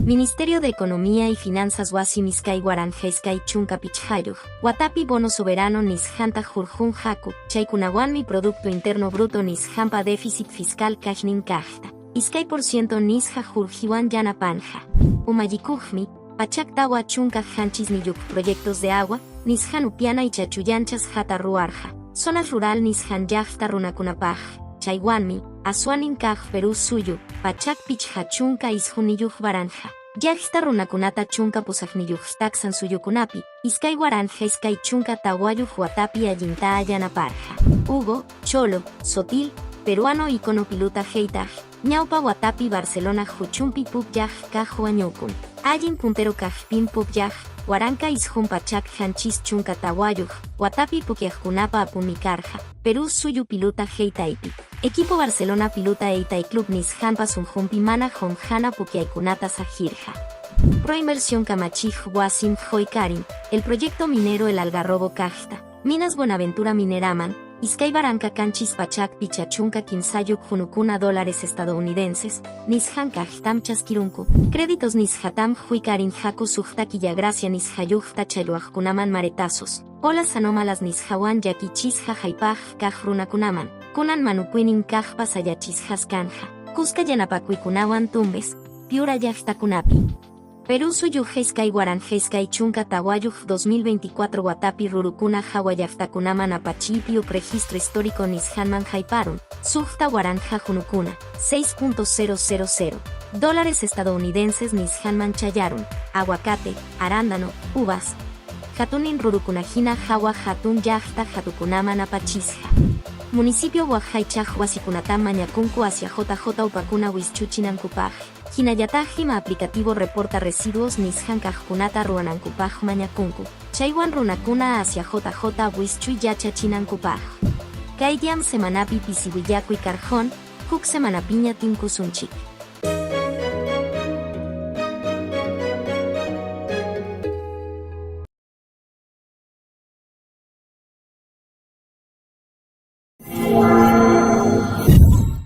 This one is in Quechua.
Ministerio de Economía y Finanzas wasim 2025 watapi bono soberano nisqanta hurqunqaku, chaykunawanmi Producto Interno Bruto nisqanpa déficit fiscal kaqnin kaqta 2% nisqa hurqiwan yanapanqa. Umallikuqmi, 147 proyectos de agua, nisqan upyana icha chuyanchasqata ruwarqa, zonas rural nisqan llaqta runakunapaq, chaywanmi, aswanin kaq Perú suyu, 159 waranqa. Llaqta runakunata 18 taksan suyukunapi, 2024 watapi allinta yanaparqa. Hugo, Cholo, Sotil, peruano ícono piluta heytaq, ñawpa watapi Barcelona huchunpi pukllaq kaq wañukun. Allin puntero kaqpim pukllaq, 1974 watapi pukllaqkunapa apunmi karqa, Perú suyu piluta heytaypi. Equipo Barcelona piluta heytay club nisqanpa sunqunpi mana qunqana pukyaykunata saqirqa. Proinversión kamachiq wasim Joykarin, el proyecto minero El Algarrobo kaqta, Minas Buenaventura Mineraman, 2753 hunukuna dólares estadounidenses, nisqan kaqtam chaskirunku, créditos nisqatam huykarinqaku suqta killa gracia nisqayuqta challwaqkunaman maretazos, olas anómalas nisqawan llakichisqa haypaq kaq runakunaman, kunan manukuynin kaqpa sayachisqas kanja, kuska yanapakuykunawan Tumbes, Piura llaqtakunapi. Perú suyu 2024 2024 watapi rurukuna hawa llaqtakunaman apachiypi huk registro histórico nisqanman hayparun, 6000 hunukuna, 6.000 dólares estadounidenses nisqanman chayarun, aguacate, arándano, uvas, hatunin rurukunahina hawa hatun llaqta hatukunaman apachisqa. Municipio waqaychaq wasikunatam mañakunku hacia JJ upakuna wischuchinankupaq. Hinallataq ima aplicativo reporta residuos nisqan kaqkunata ruwanankupaq mañakunku, chaywan runakuna hacia JJ wischuy yachachinankupaq. Kay diam semanapi pisi willakuy karqon, huk semanapiña tinkusunchik.